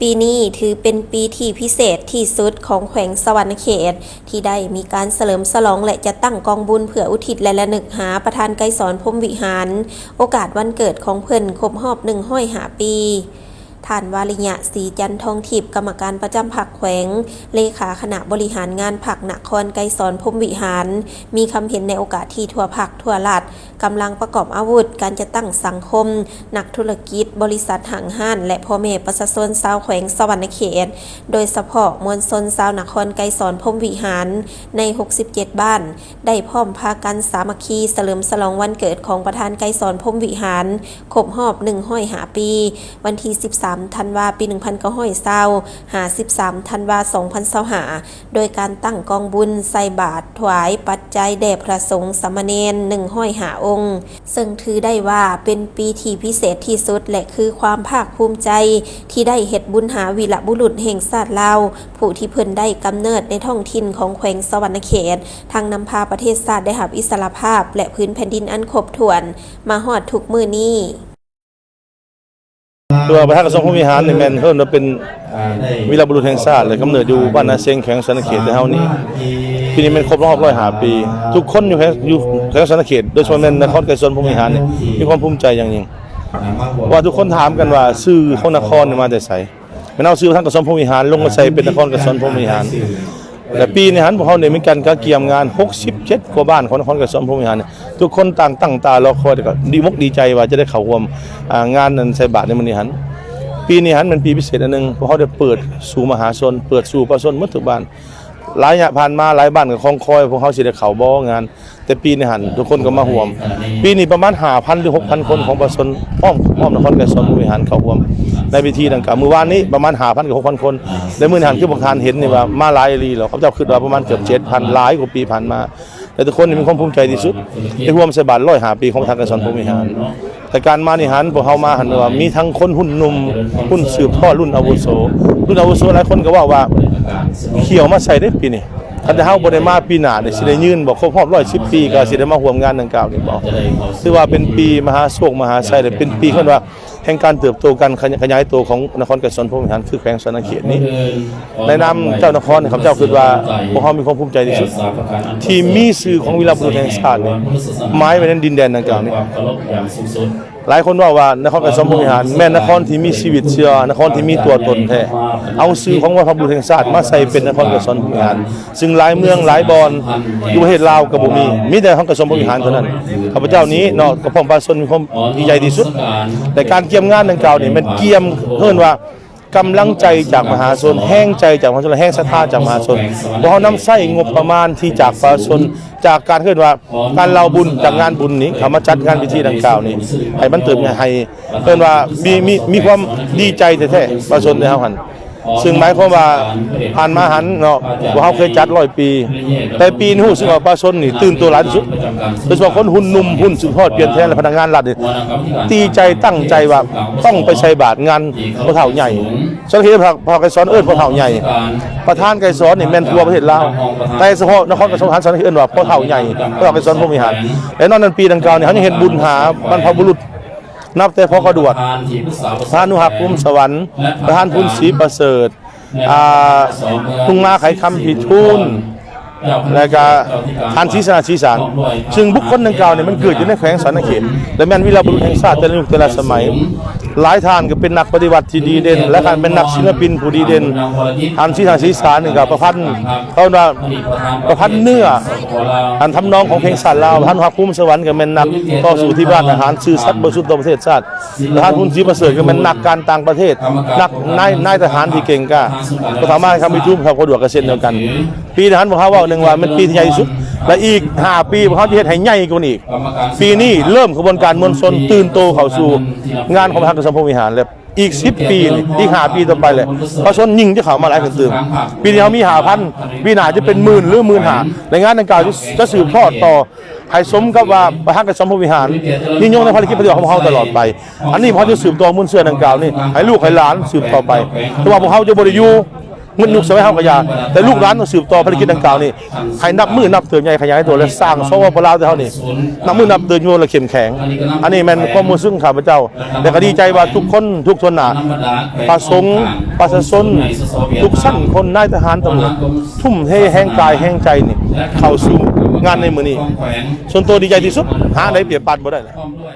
ປີນີ້ຖືເປັນປີທີ່ພິເສດທີ່ສຸດຂອງແຂວງສະຫວັນນະເຂດ ທີ່ໄດ້ມີການສະເຫຼີມສະຫຼອງ ແລະ ຈັດຕັ້ງກອງບຸນເພື່ອອຸທິດ ແລະ ລະນຶກຫາປະທານໄກສອນ ພົມວິຫານ ໂອກາດວັນເກີດຂອງເພິ່ນຄົບຮອບໜຶ່ງຮ້ອຍຫ້າປີ. ທ່ານ ວາລິຍະ ສີຈັນທອງທິບ ກຳມະການປະຈຳພັກແຂວງ, ເລຂາຄະນະບໍລິຫານງານພັກນະຄອນໄກສອນ ພົມວິຫານ ມີຄຳເຫັນໃນໂອກາດທີ່ທົ່ວພັກທົ່ວລັດ ກຳລັງປະກອບອາວຸດ, ການຈັດຕັ້ງສັງຄົມ, ນັກທຸລະກິດ, ບໍລິສັດຫ້າງຮ້ານ ແລະ ພໍ່ແມ່ປະຊາຊົນຊາວແຂວງສະຫວັນນະເຂດ, ໂດຍສະເພາະມວນຊົນຊາວນະຄອນໄກສອນ ພົມວິຫານ ໃນຫົກສິບເຈັດບ້ານ ໄດ້ພ້ອມພາກັນສາມັກຄີສະເຫຼີມສະຫຼອງວັນເກີດຂອງປະທານໄກສອນ ພົມວິຫານ ຄົບຮອບໜຶ່ງຮ້ອຍຫ້າປີ, ວັນທີສິບສາມທັນວາ ປີໜຶ່ງພັນເກົ້າຮ້ອຍຊາວ ຫາສິບສາມທັນວາ ສອງພັນຊາວຫ້າ ໂດຍການຕັ້ງກອງບຸນໃສ່ບາດຖວາຍປັດໄຈແດ່ພະສົງສາມະເນນໜຶ່ງຮ້ອຍຫ້າອົງ, ເຊິ່ງຖືໄດ້ວ່າເປັນປີທີ່ພິເສດທີ່ສຸດ ແລະ ຄືຄວາມພາກພູມໃຈທີ່ໄດ້ເຮັດບຸນຫາວີລະບຸລຸດແຫ່ງຊາດລາວ ຜູ້ທີ່ເພິ່ນໄດ້ກຳເນີດໃນທ້ອງຖິ່ນຂອງແຂວງສະຫວັນນະເຂດ, ທັງນຳພາປະເທດຊາດໄດ້ຮັບອິດສະຫຼະພາບ ແລະ ພື້ນແຜ່ນດິນອັນຄົບຖ້ວນ ມາຮອດທຸກມື້ນີ້. ຄືວ່າປະທານກະຊວງພົມວິຫານນີ້ແມ່ນເອີ້ນວ່າເປັນວີລະບຸລຸດແຫ່ງຊາດ ແລະ ກຳເນີດຢູ່ບ້ານນາເຊັງ ແຂວງສະຫວັນນະເຂດແຕ່ເຮົານີ້. ປີນີ້ແມ່ນຄົບຮອບຮ້ອຍຫ້າປີ. ທຸກຄົນຢູ່ແຂວງ ຢູ່ແຂວງສະຫວັນນະເຂດ ໂດຍສະເພາະແມ່ນນະຄອນໄກສອນພົມວິຫານນີ້ ມີຄວາມພູມໃຈຢ່າງຍິ່ງ. ວ່າທຸກຄົນຖາມກັນວ່າຊື່ຂອງນະຄອນນີ້ມາແຕ່ໃສ? ແມ່ນເອົາຊື່ປະທານກະຊວງພົມວິຫານລົງມາໃສ່ເປັນນະຄອນໄກສອນພົມວິຫານ. ແລະ ປີນີ້ຫັ້ນ ພວກເຮົາໄດ້ມີການກະກຽມງານຫົກສິບເຈັດກວ່າບ້ານຂອງນະຄອນໄກສອນພົມວິຫານ. ທຸກຄົນຕ່າງຕັ້ງຕາລໍຄອຍ ແລ້ວກໍດີອົກດີໃຈວ່າຈະໄດ້ເຂົ້າຮ່ວມ ອ່າ ງານອັນໃສ່ບາດໃນມື້ນີ້ຫັ້ນ. ປີນີ້ຫັ້ນແມ່ນປີພິເສດອັນໜຶ່ງ, ພວກເຮົາໄດ້ເປີດສູ່ມະຫາຊົນ, ເປີດສູ່ປະຊາຊົນໝົດທຸກບ້ານ. ລະຍະຜ່ານມາຫຼາຍບ້ານກໍຄອງຄອຍວ່າພວກເຮົາຊິໄດ້ເຂົ້າບໍ່ງານ, ແຕ່ປີນີ້ຫັ້ນທຸກຄົນກໍມາຮ່ວມ. ປີນີ້ປະມານຫ້າພັນ ຫຼື ຫົກພັນຄົນຂອງປະຊາຊົນອ້ອມ ອ້ອມນະຄອນໄກສອນພົມວິຫານເຂົ້າຮ່ວມໃນພິທີດັ່ງກ່າວ. ມື້ວານນີ້ປະມານຫ້າພັນ ກັບ ຫົກພັນຄົນ ແລະ ມື້ນີ້ຫັ້ນຄືພວກທ່ານເຫັນນີ້ວ່າມາຫຼາຍອີ່ຫຼີແລ້ວ. ຂ້າພະເຈົ້າຄິດວ່າປະມານເກືອບເຈັດພັນ ຫຼາຍກວ່າປີຜ່ານມາ. ແຕ່ທຸກຄົນມີຄວາມພູມໃຈທີ່ສຸດ ໄດ້ຮ່ວມໃສ່ບາດຮ້ອຍຫ້າປີຂອງປະທານໄກສອນພົມວິຫານ. ແຕ່ການມານີ້ຫັ້ນ ພວກເຮົາມາຫັ້ນວ່າມີທັງຄົນຮຸ່ນໜຸ່ມ, ຮຸ່ນສືບທອດ, ລຸ້ນອາວຸໂສ. ລຸ້ນອາວຸໂສຫຼາຍຄົນກໍເວົ້າວ່າ ຂ້ຽວມາໃສ່ເດ້ປີນີ້. ຄັນແຕ່ເຮົາບໍ່ໄດ້ມາປີໜ້ານີ້ ຊິໄດ້ຍືນບໍ່? ຄົບຮອບຮ້ອຍສິບປີ ກໍຊິໄດ້ມາຮ່ວມງານດັ່ງກ່າວນີ້ບໍ່? ຖືວ່າເປັນປີມະຫາໂຊກມະຫາໄຊ ແລະ ເປັນປີເອີ້ນວ່າ ແຫ່ງການເຕີບໂຕ, ການຂະຫຍາຍໂຕຂອງນະຄອນໄກສອນພົມວິຫານ ຄືແຂວງສະຫວັນນະເຂດນີ້. ໃນນາມເຈົ້ານະຄອນນີ້ ຂ້າພະເຈົ້າຄິດວ່າພວກເຮົາມີຄວາມພູມໃຈທີ່ສຸດ ທີ່ມີຊື່ຂອງວີລະບຸລຸດແຫ່ງຊາດນີ້ ໝາຍໄວ້ໃນດິນແດນດັ່ງກ່າວນີ້. ຫຼາຍຄົນເວົ້າວ່ານະຄອນໄກສອນພົມວິຫານ ແມ່ນນະຄອນທີ່ມີຊີວິດຊີວາ, ນະຄອນທີ່ມີຕົວຕົນແທ້. ເອົາຊື່ຂອງບັນພະບຸລຸດແຫ່ງຊາດມາໃສ່ເປັນນະຄອນໄກສອນພົມວິຫານ. ຊຶ່ງຫຼາຍເມືອງຫຼາຍບ່ອນຢູ່ປະເທດລາວກໍບໍ່ມີ, ມີແຕ່ນະຄອນໄກສອນພົມວິຫານເທົ່ານັ້ນ. ຂ້າພະເຈົ້ານີ້ເນາະ ກໍພ້ອມປະຊາຊົນມີຄວາມດີໃຈທີ່ສຸດ. ແລະ ການກຽມງານດັ່ງກ່າວນີ້ແມ່ນກຽມ ເອີ້ນວ່າ ກຳລັງໃຈຈາກມະຫາຊົນ, ແຮງໃຈຈາກມະຫາຊົນ ແລະ ແຮງສັດທາຈາກມະຫາຊົນ. ພວກເຮົານຳໃຊ້ງົບປະມານທີ່ຈາກປະຊາຊົນ, ຈາກການເອີ້ນວ່າການເລົ່າບຸນ, ຈາກງານບຸນນີ້ ເຂົ້າມາຈັດງານພິທີດັ່ງກ່າວນີ້ ໃຫ້ມັນເຕີບໃຫຍ່, ໃຫ້ເອີ້ນວ່າມີ ມີ ມີຄວາມດີໃຈແທ້ໆ ປະຊາຊົນໃນເຮົາຫັ້ນ. ຊຶ່ງໝາຍຄວາມວ່າຜ່ານມາຫັ້ນເນາະ ພວກເຮົາເຄີຍຈັດຮ້ອຍປີ, ແຕ່ປີນີ້ຮູ້ສຶກວ່າປະຊາຊົນນີ້ຕື່ນໂຕຫຼາຍທີ່ສຸດ, ໂດຍສະເພາະຄົນຮຸ່ນໜຸ່ມ, ຮຸ່ນສືບທອດປ່ຽນແທນ ແລະ ພະນັກງານລັດນີ້ ຕີໃຈຕັ້ງໃຈວ່າຕ້ອງໄປໃສ່ບາດງານພໍ່ເຖົ້າໃຫຍ່. ສະຫວັນນະເຂດ ພວກເຮົາໄກສອນເອີ້ນພໍ່ເຖົ້າໃຫຍ່, ປະທານໄກສອນນີ້ແມ່ນທົ່ວປະເທດລາວ, ແຕ່ສະເພາະນະຄອນໄກສອນ ສະຫວັນນະເຂດເອີ້ນວ່າພໍ່ເຖົ້າໃຫຍ່, ພໍ່ເຖົ້າໄກສອນພົມວິຫານ. ແລະ ນອກນັ້ນ ປີດັ່ງກ່າວນີ້ ເຮົາຍັງເຮັດບຸນຫາບັນພະບຸລຸດ ນັບແຕ່ພໍ່ກະດວດ, ພະອານຸຮັກ ພູມສະຫວັນ, ປະທານພຸນ ສີປະເສີດ, ອ່າ ລຸງມາ ໄຂຄຳ ພິທູນ ແລະກະທ່ານ ສີຊະນະ ສີສານ. ຊຶ່ງບຸກຄົນດັ່ງກ່າວນີ້ ມັນເກີດຢູ່ໃນແຂວງສະຫວັນນະເຂດ ແລະ ແມ່ນວີລະບຸລຸດແຫ່ງຊາດແຕ່ລະຍຸກແຕ່ລະສະໄໝ. ຫຼາຍທ່ານກໍເປັນນັກປະຕິວັດທີ່ດີເດັ່ນ, ຫຼາຍທ່ານເປັນນັກສິລະປິນຜູ້ດີເດັ່ນ. ທ່ານ ສີຊະນະ ສີສານນີ້ກໍປະພັນ ເຂົາເອີ້ນວ່າປະພັນເນື້ອ ອັນທຳນອງຂອງເພງຊາດລາວ. ທ່ານ ອານຸຮັກ ພູມສະຫວັນ ກໍແມ່ນນັກຕໍ່ສູ້ທີ່ຮ້ານອາຫານ, ຊື່ສັດບໍລິສຸດຕໍ່ປະເທດຊາດ. ທ່ານ ພຸນ ສີປະເສີດ ກໍແມ່ນນັກການຕ່າງປະເທດ, ນັກນາຍ ນາຍທະຫານທີ່ເກັ່ງກ້າ. ພໍ່ເຖົ້າມາ ຄຳວິທູມ ຄອບຄົວດວກກະເຊັນດຽວກັນ. ປີນີ້ຫັ້ນ ພວກເຮົາເວົ້າໜຶ່ງວ່າແມ່ນປີທີ່ໃຫຍ່ທີ່ສຸດ ແລະ ອີກຫ້າປີ ພວກເຮົາຈະເຮັດໃຫ້ໃຫຍ່ກວ່ານີ້ອີກ. ປີນີ້ເລີ່ມຂະບວນການມວນຊົນຕື່ນໂຕເຂົ້າສູ່ງານຂອງປະທານກະຊວງພົມວິຫານ ແລະ ອີກສິບປີນີ້ ອີກຫ້າປີຕໍ່ໄປແຫຼະ ປະຊາຊົນຍິ່ງຈະເຂົ້າມາຫຼາຍຂຶ້ນຕື່ມ. ປີນີ້ເຮົາມີຫ້າພັນ, ປີໜ້າຈະເປັນໝື່ນ ຫຼື ໝື່ນຫ້າ. ແລະ ງານດັ່ງກ່າວຈະ ຈະສືບທອດຕໍ່ ໃຫ້ສົມກັບວ່າປະທານກະຊວງພົມວິຫານຍິ່ງຍົງໃນພາລະກິດປະຕິບັດຂອງພວກເຮົາຕະຫຼອດໄປ. ອັນນີ້ພວກເຮົາຈະສືບຕໍ່ມູນເຊື້ອດັ່ງກ່າວນີ້ ໃຫ້ລູກໃຫ້ຫຼານສືບຕໍ່ໄປ. ແຕ່ວ່າພວກເຮົາຈະບໍ່ໄດ້ຢູ່ ໝົດຍຸກສະໄໝເຮົາກໍຢ່າ ແຕ່ລູກຫຼານຕ້ອງສືບຕໍ່ພາລະກິດດັ່ງກ່າວນີ້ ໃຫ້ນັບມື້ນັບເຕີບໃຫຍ່ຂະຫຍາຍຕົວ ແລະ ສ້າງ ສວ ປະລາວ ແຕ່ເຮົານີ້ ນັບມື້ນັບເຕີບຢູ່ ແລະ ເຂັ້ມແຂງ. ອັນນີ້ແມ່ນຄວາມຮູ້ສຶກຂອງຂ້າພະເຈົ້າ ແລະ ກໍດີໃຈວ່າທຸກຄົນ ທຸກທົ່ວໜ້າ ພະສົງ ປະຊາຊົນ ທຸກຊັ້ນຄົນ ນາຍທະຫານ ຕຳຫຼວດ ທຸ່ມເທແຮງກາຍແຮງໃຈນີ້ ເຂົ້າສູ່ງານໃນມື້ນີ້. ສ່ວນຕົວດີໃຈທີ່ສຸດ ຫາໄດ້ປຽບປານບໍ່ໄດ້ແລ້ວ.